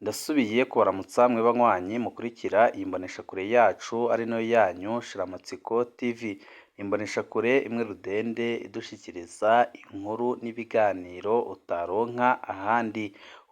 Ndasubiye kubaramutsa mwe banywanyi mukurikira iyi mboneshakure yacu ari nayo yanyu Shiramatsiko TV. Imboneshakure imwe rudende idushikiriza inkuru n'ibiganiro utaronka ahandi.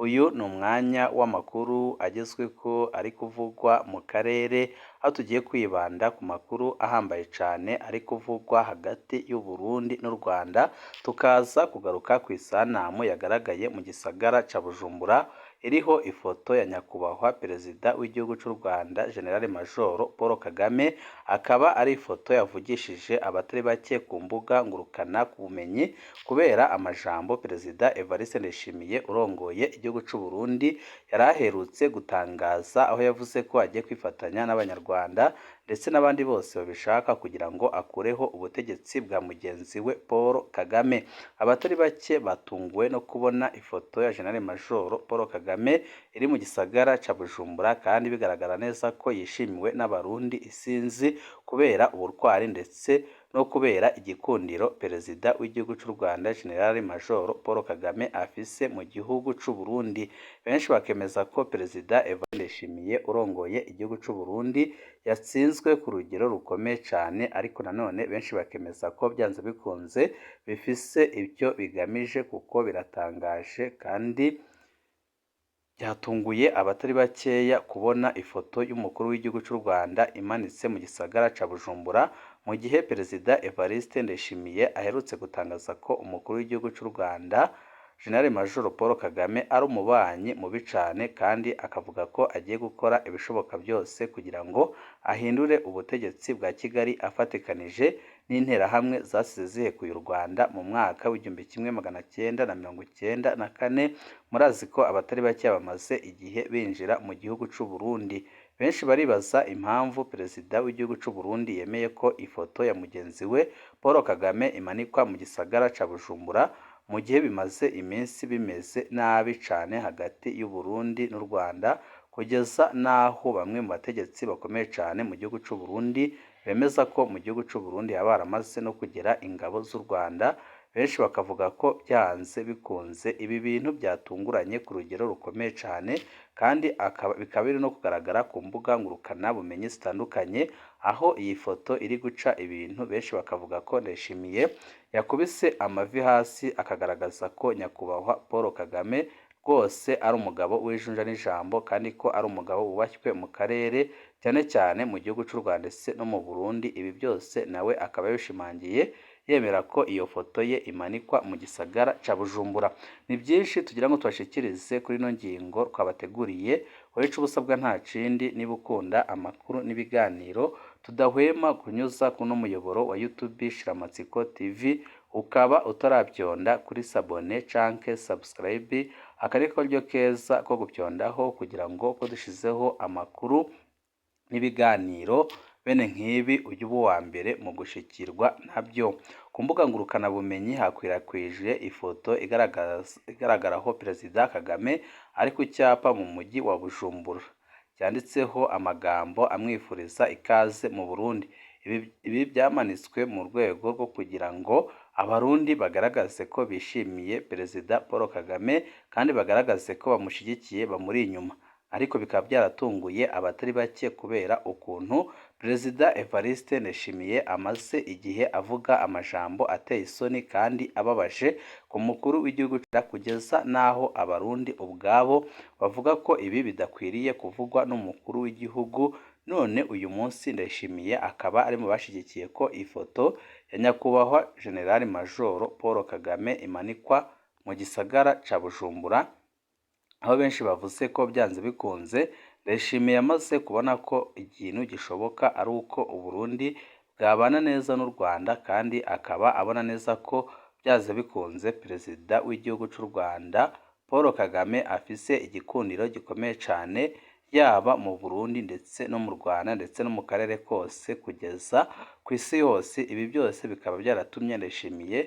Uyu ni umwanya w'amakuru agezweko ari kuvugwa mu karere, aho tugiye kwibanda ku makuru ahambaye cane ari kuvugwa hagati y'u Burundi n'u Rwanda, tukaza kugaruka kw'isanamu yagaragaye mu gisagara ca Bujumbura, iriho ifoto ya nyakubahwa perezida w'igihugu c'u Rwanda General Major Paul Kagame, akaba ari ifoto yavugishije abatari bake ku mbuga ngurukana bumenyi kubera amajambo perezida Evariste Ndayishimiye urongoye igihugu c'u Burundi yari aherutse gutangaza, aho yavuze ko agiye kwifatanya n'abanyarwanda ndetse n'abandi bose babishaka kugira ngo akureho ubutegetsi bwa mugenzi we Paul Kagame. Abatari bake batunguwe no kubona ifoto ya General Major Paul Kagame iri mu gisagara ca Bujumbura, kandi bigaragara neza ko yishimiwe n'abarundi isinzi kubera ubutwari ndetse no kubera igikundiro perezida w'igihugu c'u Rwanda General Major Paul Kagame afise mu gihugu c'u Burundi. Benshi bakemeza ko perezida Evariste Ndayishimiye urongoye igihugu c'u Burundi yatsinzwe ku rugero rukomeye cane, ariko nanone benshi bakemeza ko byanze bikunze bifise ivyo bigamije kuko biratangaje kandi byatunguye abatari bakeya kubona ifoto y'umukuru w'igihugu c'u Rwanda imanitse mu gisagara ca Bujumbura, mu gihe perezida Evariste Ndayishimiye aherutse gutangaza ko umukuru w'igihugu c'u Rwanda General Major Paul Kagame ari umubanyi mubi cane, kandi akavuga ko agiye gukora ibishoboka byose kugira ngo ahindure ubutegetsi bwa Kigali afatikanije n'interahamwe zasize zihekuye u Rwanda mu mwaka w'1994. Murazi ko abatari bake bamaze igihe binjira mu gihugu c'u Burundi. Benshi baribaza impamvu perezida w'igihugu c'u Burundi yemeye ko ifoto ya mugenzi we Paul Kagame imanikwa mu gisagara ca Bujumbura, mu gihe bimaze iminsi bimeze nabi cane hagati y'u Burundi n'u Rwanda, kugeza n'aho bamwe mu bategetsi bakomeye cane mu gihugu c'u Burundi bemeza ko mu gihugu c'u Burundi haba haramaze no kugera ingabo z'u Rwanda. Benshi bakavuga ko byanze bikunze ibi bintu byatunguranye ku rugero rukomeye cane, kandi bikaba biri no kugaragara ku mbuga ngurukana bumenyi zitandukanye, aho iyi foto iri guca ibintu. Benshi bakavuga ko Ndayishimiye yakubise amavi hasi akagaragaza ko nyakubahwa Paul Kagame rwose ari umugabo w'ijunja n'ijambo, kandi ko ari umugabo wubashywe mu karere, cyane cyane mu gihugu c'u Rwanda ndetse no mu Burundi. Ibi byose nawe akaba yabishimangiye yemera ko iyo foto ye imanikwa mu gisagara ca Bujumbura. Ni byinshi tugira ngo tubashikirize kuri ino ngingo twabateguriye. Wowe ico ubusabwa nta kindi, niba ukunda amakuru n'ibiganiro tudahwema kunyuza kuno muyoboro wa YouTube Shiramatsiko TV, ukaba utaravyonda kuri s'abonner canke subscribe, aka ni karyo keza ko gupyondaho kugira ngo ko dushizeho amakuru n'ibiganiro bene nk'ibi ujye uba uwa mbere mu gushikirwa nabyo. Ku mbuga ngurukanabumenyi hakwirakwije ifoto igaragaraho perezida Kagame ari ku cyapa mu mujyi wa Bujumbura, cyanditseho amagambo amwifuriza ikaze mu Burundi. Ibi byamanitswe mu rwego rwo kugira ngo abarundi bagaragaze ko bishimiye perezida Paul Kagame, kandi bagaragaze ko bamushigikiye, bamuri inyuma. Ariko bikaba byaratunguye abatari bake kubera ukuntu perezida Evariste Ndayishimiye amaze igihe avuga amajambo ateye isoni kandi ababaje ku mukuru w'igihugu, kugeza n'aho abarundi ubwabo bavuga ko ibi bidakwiriye kuvugwa n'umukuru w'igihugu. None uyu munsi Ndayishimiye akaba ari mu bashigikiye ko ifoto ya nyakubahwa General Major Paul Kagame imanikwa mu gisagara ca Bujumbura, aho benshi bavuze ko byanze bikunze Ndayishimiye yamaze kubona ko ikintu gishoboka ari uko Uburundi bwabana neza n'u Rwanda, kandi akaba abona neza ko byanze bikunze perezida w'igihugu c'u Rwanda Paul Kagame afise igikundiro gikomeye cane, yaba mu Burundi ndetse no mu Rwanda ndetse no mu karere kose kugeza ku isi yose. Ibi byose bikaba byaratumye Ndayishimiye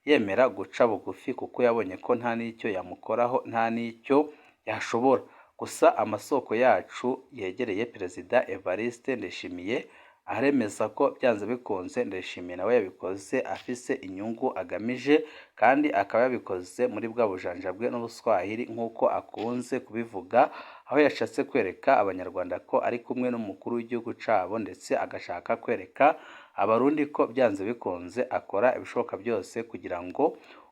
yemera guca bugufi, kuko yabonye ko nta n'icyo yamukoraho, nta n'icyo yashobora. Gusa amasoko yacu yegereye perezida Evariste Ndayishimiye Aremeza ko byanze bikunze Ndayishimiye nawe yabikoze afise inyungu agamije, kandi akaba yabikoze muri bwa bujanja bwe n'ubuswahili nk'uko akunze kubivuga, aho yashatse kwereka Abanyarwanda ko ari kumwe n'umukuru w'igihugu cabo, ndetse agashaka kwereka Abarundi ko byanze bikunze akora ibishoboka byose kugira ngo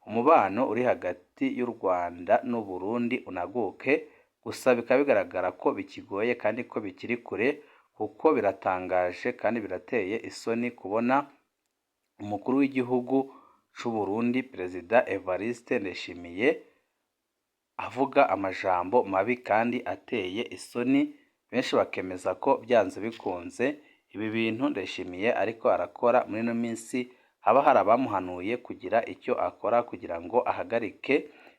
umubano uri hagati y'u Rwanda n'u Burundi unaguke. Gusa bikaba bigaragara ko bikigoye kandi ko bikiri kure, kuko biratangaje kandi birateye isoni kubona umukuru w'igihugu c'u Burundi Perezida Evariste Ndayishimiye avuga amajambo mabi kandi ateye isoni. Benshi bakemeza ko byanze bikunze ibi bintu Ndayishimiye ariko arakora muri ino minsi haba hari abamuhanuye kugira icyo akora kugira ngo ahagarike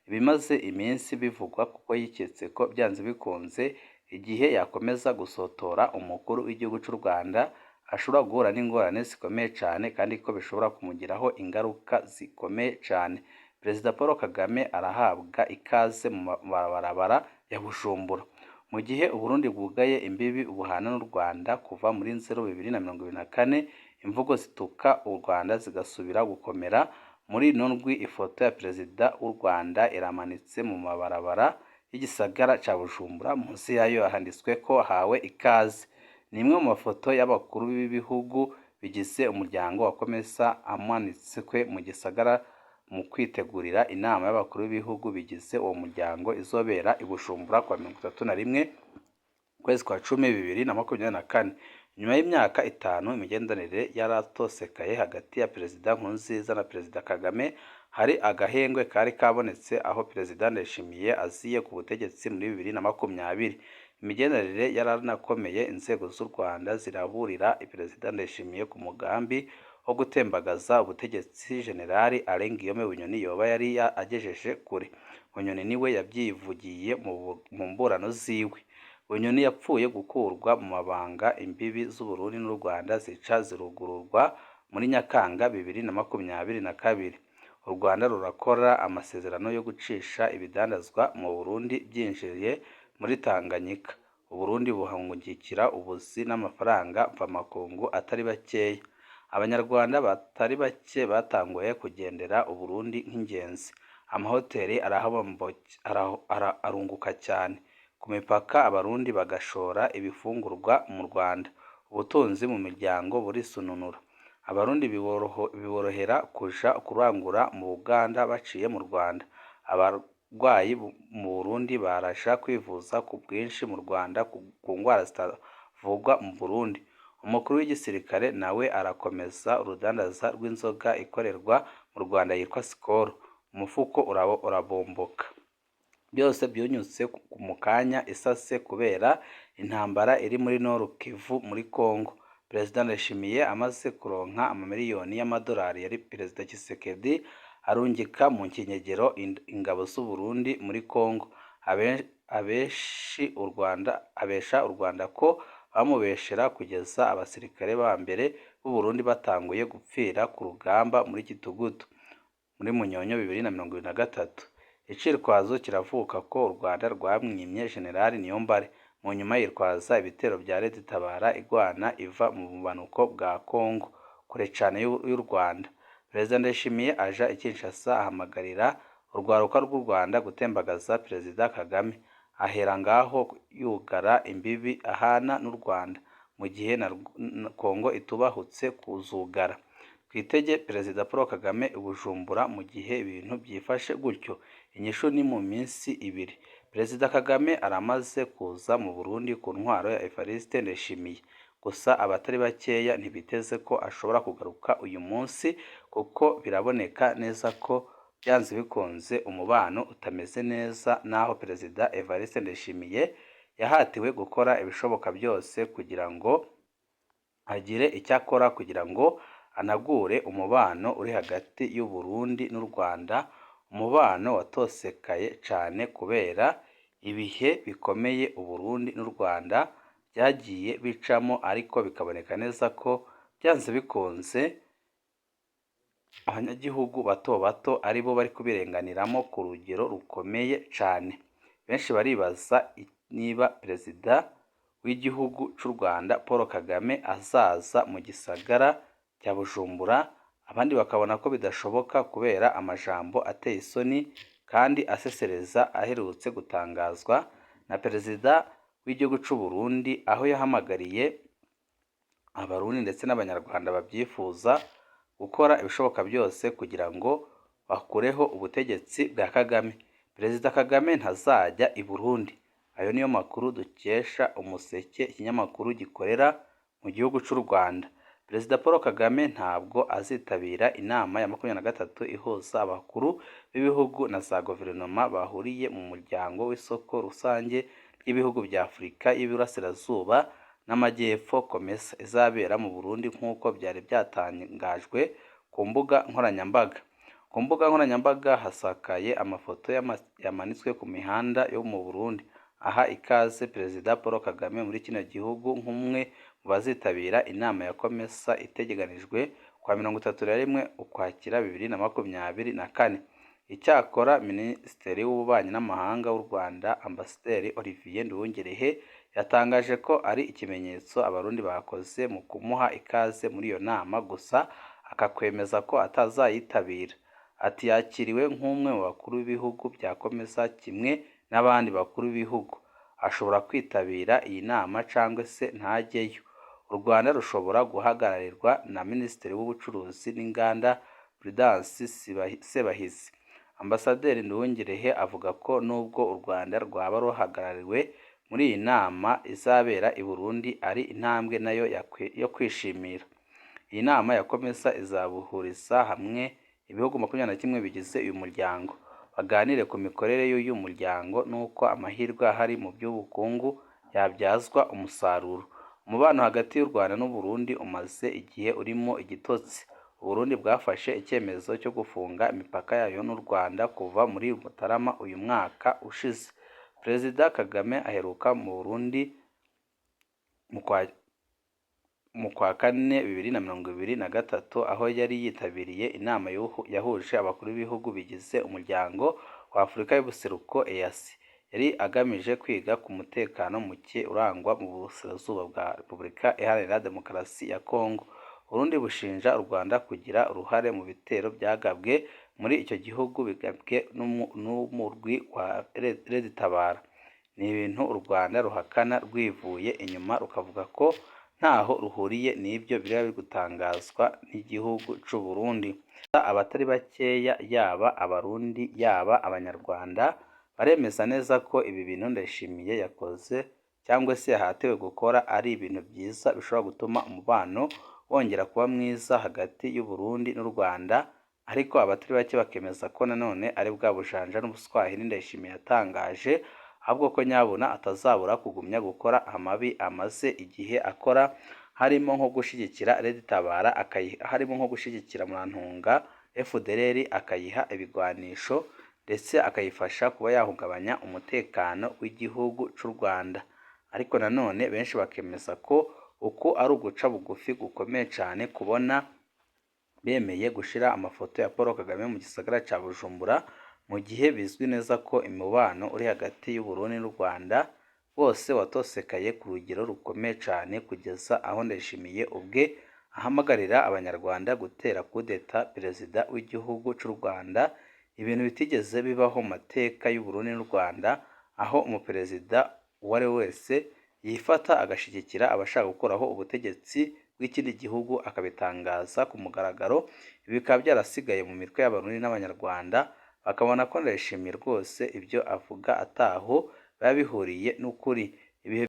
ibimaze iminsi bivugwa, kuko yiketse ko byanze bikunze igihe yakomeza gusotora umukuru w'igihugu cy'u Rwanda ashobora guhura n'ingorane zikomeye cyane, kandi ko bishobora kumugiraho ingaruka zikomeye cyane. Perezida Paul Kagame arahabwa ikaze mu mabarabara ya Bujumbura. Mu gihe Uburundi bwugaye imbibi buhana n'u Rwanda kuva muri Nzero 2024, imvugo zituka u Rwanda zigasubira gukomera. Muri ino ndwi ifoto ya Perezida w'u Rwanda iramanitse mu mabarabara y'igisagara ca Bujumbura, munsi yayo handitswe ko ahawe ikaze. Ni imwe mu mafoto y'abakuru b'ibihugu bigize umuryango wa COMESA amanitswe mu gisagara mu kwitegurira inama y'abakuru b'ibihugu bigize uwo muryango izobera i Bujumbura kuwa 31 ukwezi kwa 10 2024. Nyuma y'imyaka 5 imigenderanire yaratosekaye hagati ya Perezida Nkurunziza na Perezida Kagame, hari agahengwe kari kabonetse aho Perezida Ndayishimiye aziye ku butegetsi muri 2020. Imigenderanire yaranakomeye, inzego z'u Rwanda ziraburira Perezida Ndayishimiye ku mugambi wo gutembagaza ubutegetsi Jenerali Alain Guillaume Bunyoni yoba yari agejeje kure. Bunyoni niwe yabyivugiye mu mburano ziwe. Bunyoni yapfuye gukurwa mu mabanga, imbibi z'Uburundi n'u Rwanda zica zirugururwa muri Nyakanga 2022. U Rwanda rurakora amasezerano yo gucisha ibidandazwa mu Burundi byinjiye muri Tanganyika. Uburundi buhungukira ubuzi n'amafaranga mvamakungu atari bakeya. Abanyarwanda batari bake batanguye kugendera Uburundi nk'ingenzi. Amahoteli arunguka cyane. Ku mipaka Abarundi bagashora ibifungurwa mu Rwanda. Ubutunzi mu miryango burisununura. Abarundi biborohera kuja kurangura mu Buganda baciye mu Rwanda. Abarwayi mu Burundi baraja kwivuza ku bwinshi mu Rwanda ku ngwara zitavugwa mu Burundi. Umukuru w'igisirikare nawe arakomeza urudandaza rw'inzoga ikorerwa mu Rwanda yitwa Skol. Umufuko urabomboka. Byose byunyutse mu kanya isase kubera intambara iri muri Nord Kivu muri Congo. Perezida Ndayishimiye amaze kuronka amamiliyoni y'amadolari yari Perezida Tshisekedi arungika mu kinyegero ingabo z'u Burundi muri Congo. Abesha u Rwanda ko bamubeshera kugeza abasirikare ba mbere b'u Burundi batanguye gupfira ku rugamba muri Gitugutu muri Munyonyo 2023. Icitwazo kiravuka ko u Rwanda rwamwimye Jenerali Niyombare, mu nyuma yitwaza ibitero bya Red Tabara igwana iva mu bumanuko bwa Congo kure cane y'u Rwanda. Perezida Ndayishimiye aja i Kinshasa ahamagarira urwaruka rw'u Rwanda gutembagaza Perezida Kagame. Ahera ngaho yugara imbibi ahana n'u Rwanda, mu gihe na Congo itubahutse kuzugara. Twitege Perezida Paul Kagame i Bujumbura mu gihe ibintu byifashe gutyo. Inyishu ni mu minsi ibiri. Perezida Kagame aramaze kuza mu Burundi ku ntwaro ya Evariste Ndayishimiye. Gusa abatari bakeya ntibiteze ko ashobora kugaruka uyu munsi, kuko biraboneka neza ko byanze bikunze umubano utameze neza, naho Perezida Evariste Ndayishimiye yahatiwe gukora ibishoboka byose kugira ngo agire icyo akora kugira ngo anagure umubano uri hagati y'u Burundi n'u Rwanda, umubano watosekaye cane kubera ibihe bikomeye u Burundi n'u Rwanda byagiye bicamo, ariko bikaboneka neza ko byanze bikunze abanyagihugu bato bato aribo bari kubirenganiramo ku rugero rukomeye cane. Benshi baribaza niba perezida w'igihugu c'u Rwanda Paul Kagame azaza mu gisagara cya Bujumbura, abandi bakabona ko bidashoboka kubera amajambo ateye isoni kandi asesereza aherutse gutangazwa na perezida w'igihugu c'u Burundi, aho yahamagariye Abarundi ndetse n'Abanyarwanda babyifuza gukora ibishoboka byose kugira ngo bakureho ubutegetsi bwa Kagame. Perezida Kagame ntazajya i Burundi. Ayo niyo makuru dukesha Umuseke, ikinyamakuru gikorera mu gihugu c'u Rwanda. Perezida Paul Kagame ntabwo azitabira inama ya 23 ihuza abakuru b'ibihugu na za guverinoma bahuriye mu muryango w'isoko rusange ry'ibihugu bya Afurika y'Iburasirazuba n'Amajyepfo COMESA, izabera mu Burundi nk'uko byari byatangajwe ku mbuga nkoranyambaga. Ku mbuga nkoranyambaga hasakaye amafoto yamanitswe ku mihanda yo mu Burundi, aha ikaze Perezida Paul Kagame muri kino gihugu nk'umwe mu bazitabira inama ya COMESA iteganijwe kuwa 31 Ukwakira 2024. Icyakora Minisitiri w'Ububanyi n'Amahanga w'u Rwanda Ambasaderi Olivier Nduhungirehe yatangaje ko ari ikimenyetso Abarundi bakoze mu kumuha ikaze muri iyo nama, gusa akakwemeza ko atazayitabira. Ati yakiriwe nk'umwe mu bakuru b'ibihugu bya COMESA kimwe n'abandi bakuru b'ibihugu, ashobora kwitabira iyi nama cyangwa se ntajyeyo. U Rwanda rushobora guhagararirwa na Minisitiri w'Ubucuruzi n'Inganda Prudence Sebahizi. Ambasaderi Nduhungirehe avuga ko nubwo u Rwanda rwaba ruhagarariwe muri iyi nama izabera i Burundi ari intambwe nayo yo kwishimira. Iyi nama ya COMESA izabuhuriza hamwe ibihugu 21 bigize uyu muryango, baganire ku mikorere y'uyu muryango n'uko amahirwe ahari mu by'ubukungu yabyazwa umusaruro. Umubano hagati y'u Rwanda n'u Burundi umaze igihe urimo igitotsi. U Burundi bwafashe icyemezo cyo gufunga imipaka yayo n'u Rwanda kuva muri Mutarama uyu mwaka ushize. Perezida Kagame aheruka mu Burundi mu kwa kane 2023, aho yari yitabiriye inama yahuje abakuru b'ibihugu bigize umuryango wa Afurika y'Ubuseruko EAC. Yari agamije kwiga ku mutekano muke urangwa mu burasirazuba bwa Repubulika Iharanira Demokarasi ya Kongo. Uburundi bushinja u Rwanda kugira uruhare mu bitero byagabwe muri icyo gihugu bigabwe n'umurwi wa Red Tabara. Ni ibintu u Rwanda ruhakana rwivuye inyuma, rukavuga ko ntaho ruhuriye n'ibyo biriba biri gutangazwa n'igihugu c'u Burundi. Abatari bakeya yaba Abarundi yaba Abanyarwanda baremeza neza ko ibi bintu Ndayishimiye yakoze cyangwa se yahatiwe gukora ari ibintu byiza bishobora gutuma umubano wongera kuba mwiza hagati y'u Burundi n'u Rwanda, ariko abatari bake bakemeza ko nanone ari bwa bujanja n'ubuswahili Ndayishimiye yatangaje, ahubwo ko nyabuna atazabura kugumya gukora amabi amaze igihe akora, harimo nko gushyigikira Red Tabara, harimo nko gushyigikira Murantunga FDLR akayiha ibigwanisho ndetse akayifasha kuba yahungabanya umutekano w'igihugu c'u Rwanda. Ariko nanone benshi bakemeza ko uku ari uguca bugufi gukomeye cyane kubona bemeye gushira amafoto ya Paul Kagame mu gisagara ca Bujumbura, mu gihe bizwi neza ko umubano uri hagati y'u Burundi n'u Rwanda wose watosekaye ku rugero rukomeye cyane, kugeza aho Ndayishimiye ubwe ahamagarira Abanyarwanda gutera kudeta perezida w'igihugu c'u Rwanda, ibintu bitigeze bibaho mu mateka y'u Burundi n'u Rwanda, aho umuperezida uwo ari we wese yifata agashyigikira abashaka gukuraho ubutegetsi bw'ikindi gihugu akabitangaza ku mugaragaro. Ibi bikaba byarasigaye mu mitwe y'Abarundi n'Abanyarwanda, bakabona ko Ndayishimiye rwose ibyo avuga ataho biba bihuriye n'ukuri. Ibihe